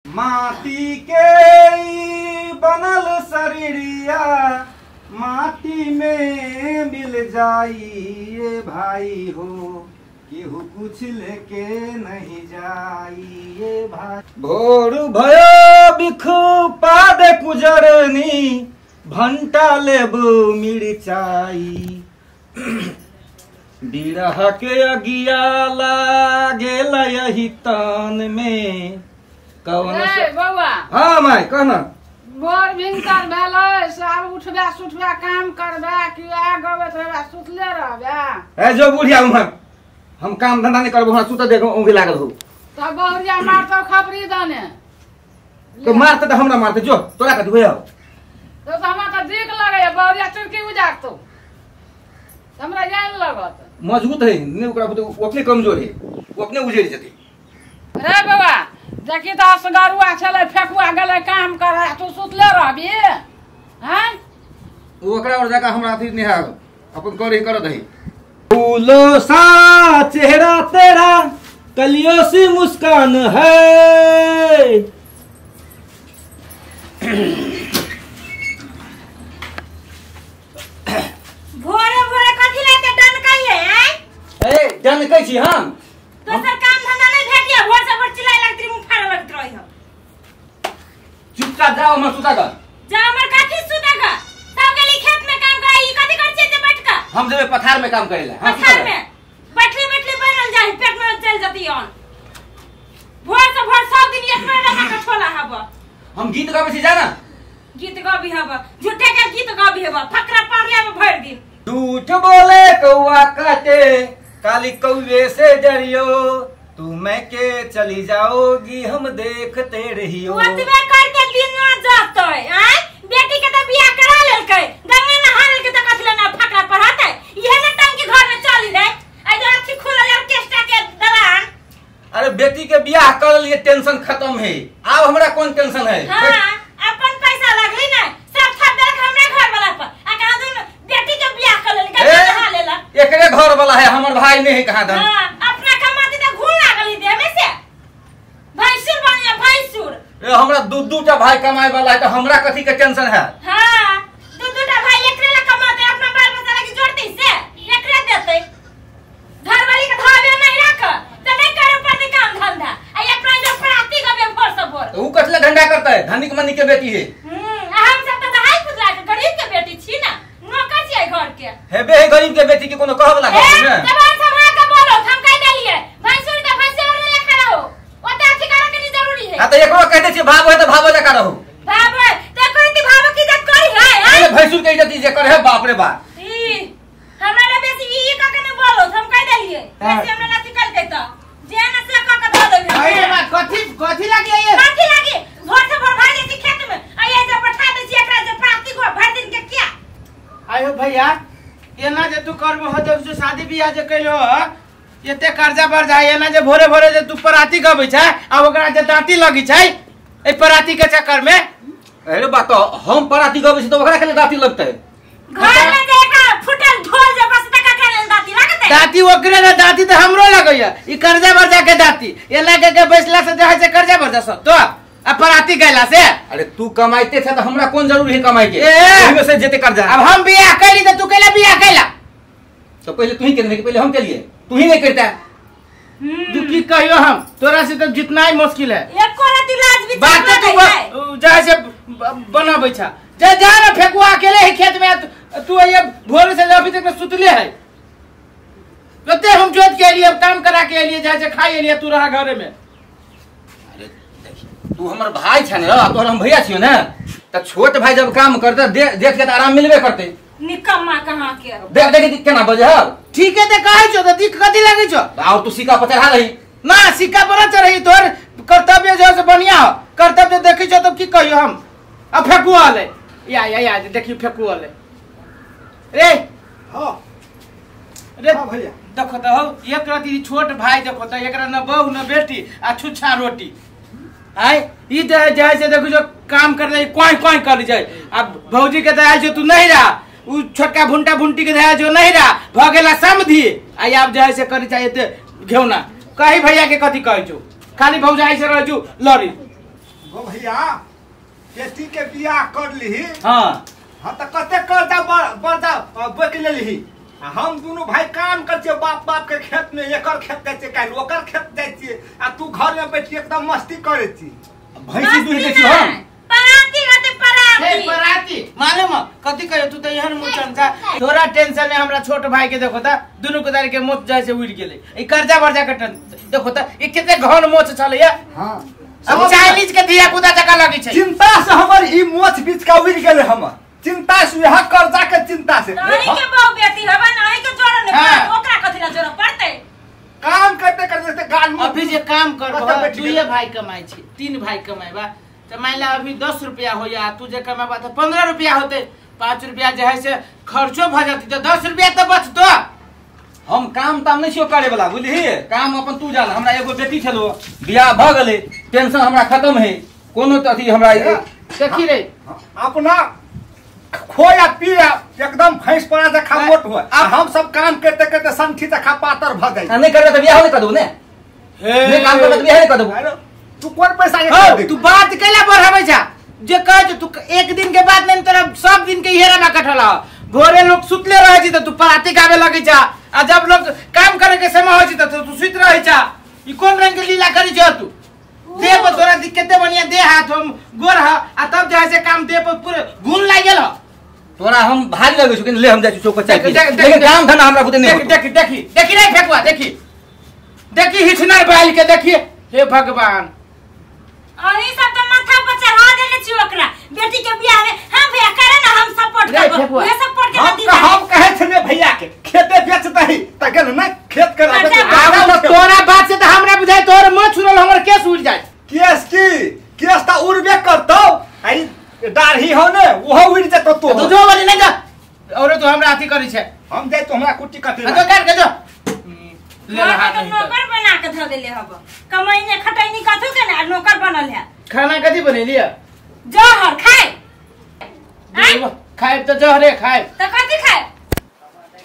माटी के बनल शरीरिया माटी में मिल जाई ये भाई हो, केहू कुछ लेके नहीं जाई ये भाई। भोर भयो बिखु पाद कुजरनी भंटा लेबू मिरचाई, बिरह के अगिया लागेला यही तान में कौन से बउआ। हाँ माय कहना। भोर भिनसर भेलै सब उठबे सुठबे काम करबे कि आ गबैत रहबे सुतले रहबे। ए जो बुढ़िया उम्हर हम काम धंधा नहीं करबो, सुत देखो ऊँघ लागल हो। तब बहुरिया मारतौ खपरी दने। तो मारते त हमरा मारते जो तोरा कथी होय। तो हमरा त दिक लगैया बहुरिया चुरकी उजारतौ हमरा जान लगत। मजबूत है ने ओकरा वो अपने कमजोर है, वो अपने उजड़ जते। रे बाबा देखी त असगरुआ छलै फेकुआ गेलै काम करे तू सुतले रहबी हैं। ओकरा और जाका हमरा अथी नहीं है अपन करे करत है। फूलों सा चेहरा तेरा कलियों सी मुस्कान है। भोरे भोरे कथी लाते डनकै है? ए डनकै छी हम। दोसर काम धंधा नहीं भेटिया भोर से भोर चिल्लाय लगत रही मुंह फाड़ लगत रही हो। चुपचाप जाओ हमर सुता ग। जा हमर कथी सुता ग? सब गेली खेत में काम करे ई कथी कर छियै बैठ क? हम जेबे पथार में काम करेला। हां पथार में बैठले बैठले बनल जाई पेट में चल जती ऑन। भोर से भोर सब दिन एक में रखा के छोला हब। हम गीत गाबै छी जाना। गीत गाबी हब झूठे के गीत गाबी हब फकरा पार लेब भरि दिन। झूठ बोले कौआ काटे काली कौवे से डरियो, तू मैं के चली जाओगी हम देखते रहियो। ओतबे करके दिन ना जातै आय बेटी के त बियाह करा लेलकै गंगा नहा लेलकै त कथि ना फकरा पढ़ातै इहे ना टंकी घर में चली रे आ जो अथी खुलल ऑर्केस्ट्रा के दलान। अरे बेटी के बियाह कर लिए टेंशन खत्म है, अब हमरा कौन टेंशन है? हां अपन पैसा लागली ना सब थप देलक हमरा घर वाला पर आ कहां दिन बेटी के बियाह कर लेलकै गंगा नहा लेलक। एकरे घर वाला है हमर भाई नहीं है कहां दन। हां अपना कमाती त घून लागली देह में से भैंसुर बनिया भैंसुर। ए हमरा दू दू टा भाई कमाए वाला है त हमरा कथी के टेंशन है? हां दू दू टा भाई एकरे ला कमाते अपना बाल बच्चा लगी जोड़ते से एकरे देते घर वाली के धावे नहीं रख त नहीं करे पड़ते काम धंधा आ अपना जो प्राप्ति गबे भोर से भोर। तो ऊ कथले धंधा करता है? धनिक मनी के बेटी है। हम सब त दहाई पुतला के गरीब के बेटी छी ना नौकर छियै घर के। हेबे है गरीब के बेटी के कोनो कहब ला ना। तब हम सब हां के बोलो हम कह देलिए भैंसुर त भैंसुर ले खड़ा हो ओता अथी करे के नहीं जरूरी है। हां त एकरो कह दे छी भाव है त भाव जका रहो। भाव है त कहती भाव की इज्जत करी है। अरे भैंसुर के इज्जत जे करे है बाप रे बाप। ई हमरा ले बेसी ई का के न बोलो हम कह देलिए बेसी हमरा लाथी कल के त जे न से क के ध देबे। अरे बा कथी कथी लागी ये? कथी लागी भोर से भोर भाग छी खेत में आ ये जे पठा दे छी एकरा जे प्राप्ति को भर दिन के क्या। आयो भैया एना जे तू करबो हो जो शादी बियाह जे कइलो एते कर्जा बढ़ जाय एना जे भोरे भोरे जे तू पराती गबै छै आ ओकरा जे दांती लगी छै ए पराती के चक्कर में। अरे बात हम पराती गबै छी त ओकरा के दांती लगतै? घर में जे एकरा फुटल ढोल जे बस तक के लेल दांती लगतै। दांती ओकरे ने दांती त हमरो लगैया ई कर्जा बढ़ जा के दांती एना के बैसला से जे है से कर्जा बढ़ जा सब तो आ पराती गैला से। अरे तू कमाइते छ त हमरा कोन जरूरी है कमाई के? ओहिमे से जेते कर्जा। अब हम बियाह कैली त तू कैला बियाह कैला? तो पहले तू ही केने कि पहले हम केलिए? तू ही नहीं करता। तू की कहियो हम तोरा से तो जितना ही मुश्किल है। एको राती लाज भी बात तू जाय से बनाबै छ जा जा ना फेकुआ अकेले ही खेत में तू ये भोर से अभी तक सुतले है कते हम जोत के लिए काम करा के लिए जाय से खाई लिए तू रहा घरे में। अरे देखी तू हमर भाई छ ने तोहर हम भैया छियो ने त छोट भाई जब काम करते देख के त आराम मिलबे करते। निकम्मा कहां के देख देख केना बजे है। ठीक है त कहै छो त दिक कथि लागै छो? और तू सिक्का पर चढ़ा रही ना सिक्का पर चढ़ी तोर कर्तव्य जो से बढ़िया हो कर्तव्य देखै छो तब की कहियो हम। आ फेकुआ ले या या या देखियो फेकुआ ले रे। हां रे भैया देखो त हो एक राती छोट भाई देखो त एकरा न बहू न बेटी आ छुच्छा रोटी आय ई जाय से देखो जो काम कर ले कोई कोई कर जाय। अब भौजी के दया जो तू नहीं रहा उ छोटका भुंटा भुंटी के दया जो नहीं रहा भ गेला समधी आ आब जाय से करी चाहिए ते घेउना कही भैया के कथी कहै छौ खाली भौजाई से रह जो लड़ी। गो भैया बेटी के बियाह कर लीही। हां हां त कते कर्जा बर्जा बक लेलीही। हम दुनू भाई काम कर छियै बाप बाप के खेत में, एकर खेत जाइ छियै काल्हि ओकर खेत जाइ छियै आ तू घर में बैठ के एकदम मस्ती करै छी। भैंसी दूहि दै छी हम। पराती हते पराती। हे पराती मालूम है कथि कहियो तू त एहन मुचन छा तोरा टेंशन में हमरा छोट भाई के देखो त दुनू के दारी के मोच जाय से उड़ गेलै। ई कर्जा बर्जा के देखो त ई कते घन मोच छलै या। हां अब चाइनीज के धिया पुता जका लगै छै। चिंता से हमर ई मोच बीच का उड़ गेलै हमर चिंता से, यह कर्जा के चिंता से। नहीं के बहु बेटी हवा नहीं के जोड़ ने ओकरा कथि ला जोड़ पड़तै। काम करते करते गाल मुंह अभी जे काम करबो दुइये भाई कमाई छी तीन भाई कमाईबा त मान ला अभी 10 रुपया होया तू जे कमाबा त 15 रुपया होते 5 रुपया जे है से खर्चो भ जाती त 10 रुपया त बचतो। हम काम ताम नहीं छियो करे वाला बुझलिही, काम अपन तू जान। हमरा एगो बेटी छलो बियाह भ गेलै टेंशन हमरा खत्म है कोनो त अथी हमरा देखी रे अपना खोया पिया एकदम भैंस पड़ा जखा मोट हो आ हम सब काम करते करते संठी जखा पातर भ गई। नहीं करबे त बियाह नहीं कर दू ने, नहीं काम करबे त बियाह नहीं कर दू। तू कोन पैसा के तू बात कैला बढ़ाबै छा जे कह जे तू एक दिन के बाद नहीं तोरा सब दिन के हेरा ना कठला। भोरे लोग सुतले रहे छी त तू पराती गावे लगै छा आ जब लोग काम करे के समय होइ छी त तू सुत रहे छा। ई कोन रंग के लीला करी छ तू? देह पर तोरा दिक्कते बढ़िया दे हाथ हम गोर ह आ तब जे है से काम देह पर पूरे गुण लागि गेल। तोरा हम भारी लगै छु ले हम जाइ छी चौक पर चाय पी, लेकिन काम धंधा हमरा बुते नहीं। देख देख देखी देखी रे फेकुआ देखी देखी हिचनर बैल के देखी। हे भगवान अही सब त माथा पर चढ़ा देले छी ओकरा बेटी के बियाह में। हम भैया करे ना हम सपोर्ट करब, ये सपोर्ट के दी। हम कहै छने भैया के खेते बेच दही त गेल ना खेत कर आब त तोरा बात से त हमरा बुझाय तोर म छुरल हमर केस उड़ जाय। केस की केस त उड़बे करतौ आई दाढ़ी हो ने ओहो उड़ जेतौ तो जो वाली नहीं जा और तो हमरा अथी करै छै। हम जाय तो हमरा कुट्टी कटे तो काट के जो ले रहा नहीं नौकर बना के धर देले हब कमाईने खटैनी कथु के ना नौकर बनल है। खाना कथि बनेलिया? जहर खाए खाए त जहरे खाए त कथि खाए?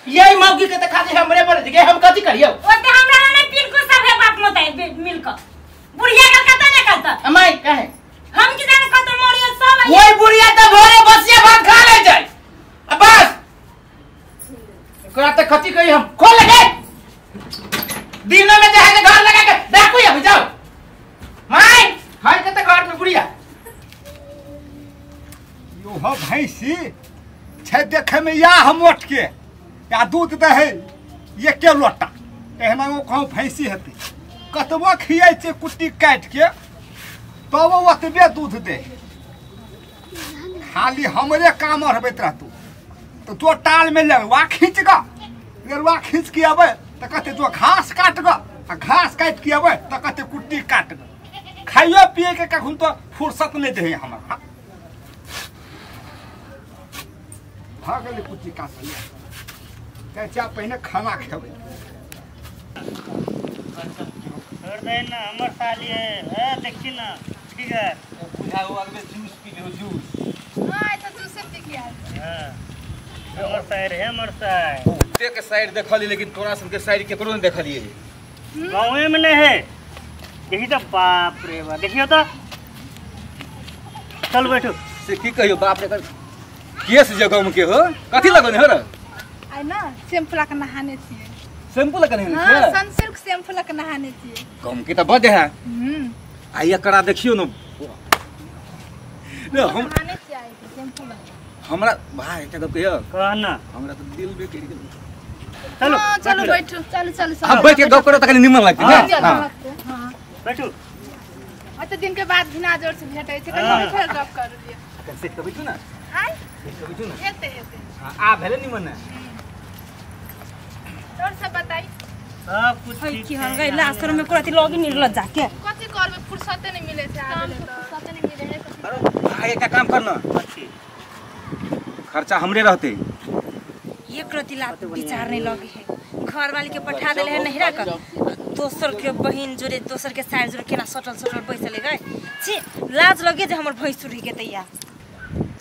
यही मौगी के त खाली हमरे पर के हम कथि करियौ? ओते हमरा नहीं पिनको सब है बाप मताई मिल क बुढ़िया के कत ने करत अमाई काहे हम की जाने कत मरियो सब। ओई बुढ़िया त भोरे बसिया भात खा ले जाय अब बस एकरा त कथि कही हम खोल लगे दिनों में जाके घर लगा के डाकू या जाओ माई हाय के त घर में बुढ़िया यो हो भैंसी छै देखे में या हम मोट के या दूध दे है एके लोटा एहना ओ कहूं भैंसी हेतै कतबो खियाइ छै कुट्टी काटि के तब ओतबे दूध दे। खाली हमरे काम अढ़बैत रहतू तो जो टाल में लेरुआ खींच ग लेरुआ खींच के अबै त कहते जो घास काट ग आ घास काटि के अबै त कहते कुट्टी काट ग। खाइयो पिए के कखन तो फुर्सत नहीं दे हमरा। भऽ गेलै कुट्टी काटल चाचा पहिने खाना खेबै। छोड़ दे ना हमर साली है देखी ना ठीक है बुझाओ अगले जूस पी लो जूस। हां त जूस पी के आयल। हां हमर साइड है हमर साइड बहुते के साइड देखली लेकिन तोरा सब के साइड केकरो नहीं देखलिए। गांवे में नहीं है देखी तो बाप रे बाप देखियो तो चल बैठो से की कहियो बाप रे केस जगह में के हो कथि लगन हो रे? आई ना शैम्पू ला के नहाने छियै। शैम्पू ला के नहाने छियै? हां सनसिल्क शैम्पू ला के नहाने छियै। कम के त बड है। आ एकरा देखियो न हम नहाने छियै आई शैम्पू ला हमरा भाई एकटा गप कहियो कह ना हमरा त दिल बेकरि गेल। चलो चलो बैठो चलो चलो हम बैठ के गप करो त कनी निमन लगतै ने। हां बैठो अच्छा दिन के बाद भिना जोर से भेटै छै कनी बैठल गप कर लियो। कनी सेट के बैठू ना। हां सेट के बैठू ना हेतै हेतै। हां आ भेलै निमन ने। और सब बताई सब कुछ ठीक की हम गई लासर में कोराती लगी निरल जाके कथि करबे फुर्सते नहीं मिले छै आबे त फुर्सते नहीं मिले है। अरे भाई एकटा काम करना खर्चा हमरे रहते एक रति लात विचार नहीं लगे है घर वाली के पठा देले है नहिरा कर दोसर के बहिन जोरे दोसर के सार जोरे केना सटल सटल बैसले गए छी लाज लगे जे हमर भैंसुरी के तैया।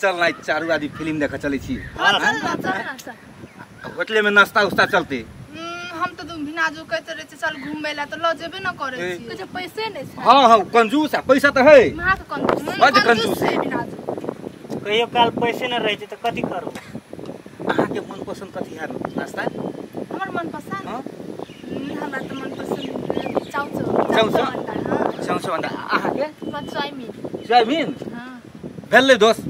चल ना चारू आदमी फिल्म देखे चलै छी। हां चल ना चल ना होटले में नाश्ता उस्ता चलते। हम तो भिनाजू कहते रहे छी चल घूमे ला त ल जेबे न करे छी। कहै छै पैसे नै छै। हां हां कंजूस आ पैसा त है। महा के कंजूस। बड कंजूस है भिनाजू। कहियो काल पैसे न रहे छै त कथि करू? अहाँ के मन पसंद कथि है नाश्ता? हमर मन पसंद? हां। हमरा त मन पसंद चाउचाउ। चाउचाउ? हां। चाउचाउ अंडा। अहाँ के? चाउमीन। चाउमीन? हां। भेलै दोस्त।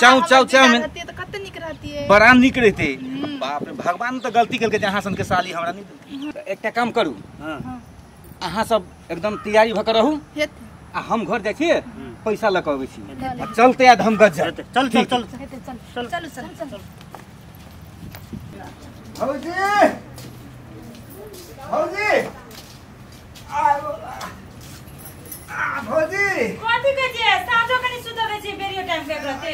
चाउ चाउ चाउमीन रहती त कते नीक रहती है। बड़ा नीक रहते। बाप रे भगवान त गलती केलकै जे अहाँ सन के साली हमरा नहीं देलकै। एकटा काम करू। हां। अहाँ सब एकदम तैयारी भ के रहू। हेतै। आ हम घर जाइ छी पैसा ल के अबै छी। आ चलते आ हम गज। चल चल चल हेतै चल चल चल चल। भौजी भौजी आ भौजी कथि कहै छियै? साँझो कनि सुतल रहै छियै बेरियो टाइम के रहते।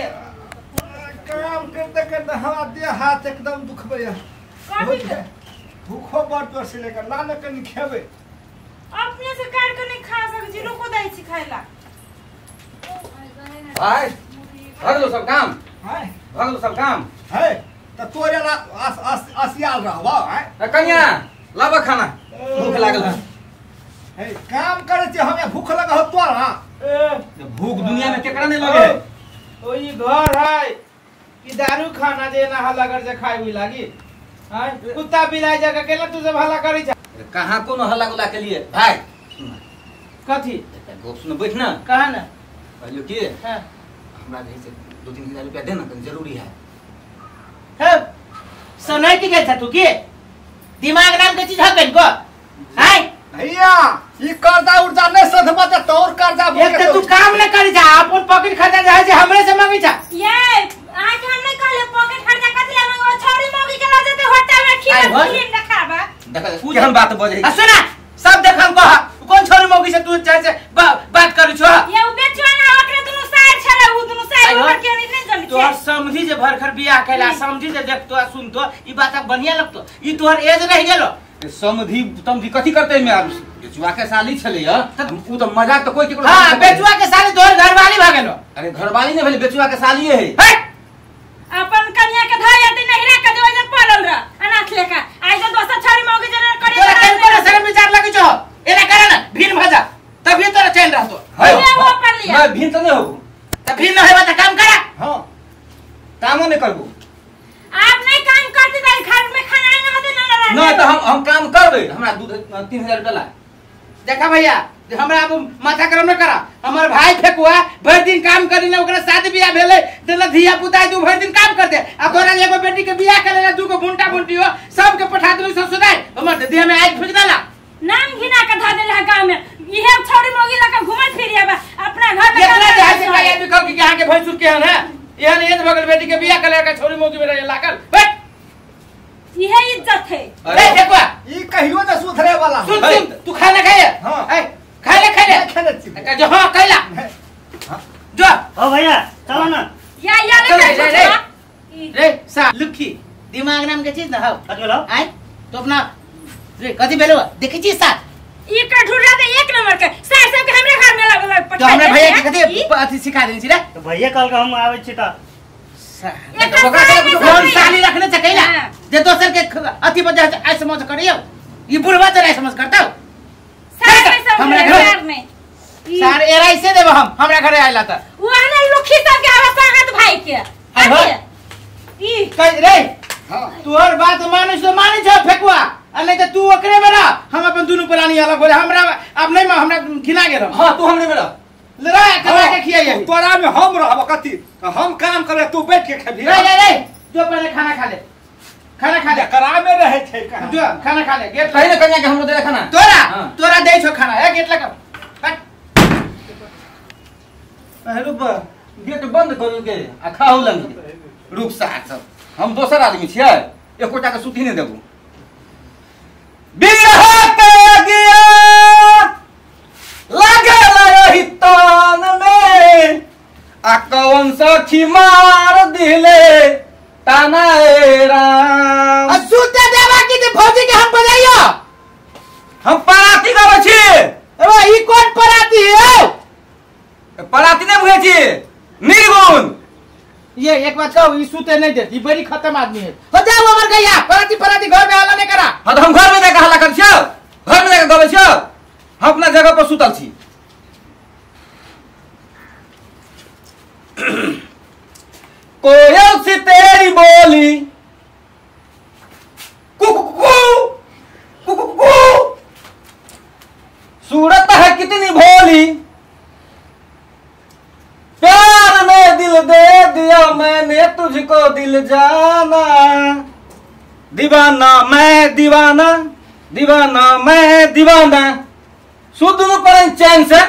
काम करते करते हमरा देह हाथ एकदम दुखबैया। कथि? भूखो बड़ जोर से लेकर ला न कनि खेबै। अपने से काट के नहीं खा सकै छी, रुको दै छी खाय ला। भाई भग लो सब काम। हाय भग लो सब काम। है त तोरे ला आसियाल रहबा। हाय कन्या लाबा खाना भूख लागल है। हे काम करे छी हमें भूख लगा हो तोरा। ए भूख दुनिया में केकरा नहीं लगे? ओ ई घर है कि दारू खाना जे ना हल्ला कर जे खाई हुई लागी। हां कुत्ता बिलाई जगह केला तू सब हल्ला करै छ। कहां कोनो हल्ला गुल्ला के लिए भाई? कथि? गप सुन बैठ ना। कहा ना? कहलियो की हां हमरा जे से 2-3 हजार रुपया दे ना कनी जरूरी है। हे सनाई की गेल छ तू की? दिमाग नाम के चीज है कनको? हाय भैया ई कर्जा उर्जा नहीं सधबा त तोर कर्जा एक त तू काम न करी जा अपन पॉकेट खर्चा जाय छै हमरे से मांगी छ। ये आके हम नहीं कहले पॉकेट खर्चा कथि ला मांगो? छोरी मौगी के ल जेते होटल में खिला खिला देखाबा। देखा केहन बात बजै। आ सुना सब देखम कह कोन छोरी मौगी से तू चाहे से बात करू छ। ये उ बेचवा ना ओकरे दुनु सार छले उ दुनु सार ओकर के नहीं जानि। तोहर समझी जे भरखर बियाह कैला समझी जे देखतो आ सुनतो ई बात बढ़िया लगतो। ई तोहर एज रह गेलो। समधी तमधी कथि करते में आब बेचुआ के साली छलै ह उ त मजाक त कोई केकरो। हां बेचुआ के साली तोहर घरवाली भ गेलो। अरे घरवाली नै भेलै बेचुआ के साली है। अपन कन्या के धाय आते नहिरा के देवे जे पड़ल रह अनाथ लेखा आई जे दोसर छोरी मौगी जे करे तोरा केन कोनो शरम विचार लगै छौ? एना करे ना भीन भ जा तभी तोरा चैन रहतो। ये वो पर लिया ना भीन त नै होबो। त भीन न हेबा त काम करा। हां कामो नै करबो। आप नहीं काम करते त घर में खाना ना होते ना ना नहीं तो हम काम करबे। हमरा 2-3 हजार रुपया ला। देखा भैया हमरा अब माथा गरम न करा। हमर भाई फेकुआ भर दिन काम करी ने ओकरा शादी बियाह भेलै देला धिया पुता दू भर दिन काम करते आ तोरा एगो बेटी के बियाह करे ला दू गो भुंटा भुंटी हो सब के पठा देलु ससुराल। हमर देह में आग फुक देला। नाम घिना के ध देला गांव में। इहे छोरी मौगी लका घुमत फिरिया अपना घर में केतना जाय से भाई आदमी कह कि अहाँ के भैंसुर केहन है एहन एज भगल बेटी के बियाह करे के छोरी मौगी में रहे लागल। इहे इज्जत है। ए फेकुआ ई कहियो न सुधरे वाला। सुन सुन तू खाना खाइए। हां ए खाइले खाइले खाइले छी जो हां खाइला जो। ओ भैया चलो ना या या ले रे रे सा लुखी दिमाग नाम के चीज न हो कथि भेलो? आय तो अपना रे कथि भेलो देखै छी साथ ई का ढूंढा दे एक नंबर के सार सब के हमरे घर में लागल तो हमरा भैया के कथि अथि सिखा देने छी रे। तो भैया कल के हम आबै छी त कौन साली रखने छ कैला जे दोसर के अथि बजा ऐसे समझ करियो ई बुढ़वा त नहीं समझ करतौ। हमरा घर में सार एराई से देब हम हमरा घरे आइला त वहने लुखी सब के आवा सागत भाई के ई कह रे। हां तोहर बात मानै छ मानै छ फेकुआ आ नहीं त तू ओकरे में रह हम अपन दुनु प्राणी अलग हो हमरा अब नहीं हमरा घिना गेल। हां तू हमरे में रह ले रे कमा के खियाइए तोरा में हम रहब कथि हम काम करे तू बैठ के खेबी। रे रे रे जो पहले खाना खा ले खाना खा ले करा में रहे छै कहां जो खाना खा ले गेट कहि ने कन्या के हमरो दे खाना तोरा तोरा दै छो खाना ए गेट लगा हट। अरे बा गेट बंद कर के आ खाऊ लंगी रूप साथ सब हम दोसर आदमी छियै एकोटा के सुती नै देबो। बिरह के गिया लागल रही तान में आ कौन सखी मार दिले ताना ए राम। आ सुते देबा की जे भौजी के हम बजाइयो। हम पराती गाबै छी। ए ई कोन पराती है? पराती नै बुझै छी निर्गुण। ये एक बात कहू, ई सुते नहीं देत, ई बड़ी खत्म आदमी है। हो जाओ हमर गैया, पराती पराती घर में हल्ला नहीं करा। हाँ तो हम घर में जाके हल्ला कर छियो, घर में जाके गबै छियो, हम अपना जगह पर सुतल छी। कोयल सी तेरी बोली कुकू कुकू, सूरत है कितनी भोली, प्यार में दिल दे दिया मैंने तुझको दिल जाना, दीवाना मैं दीवाना, दीवाना मैं दीवाना। सुन दुनू पर चैन से।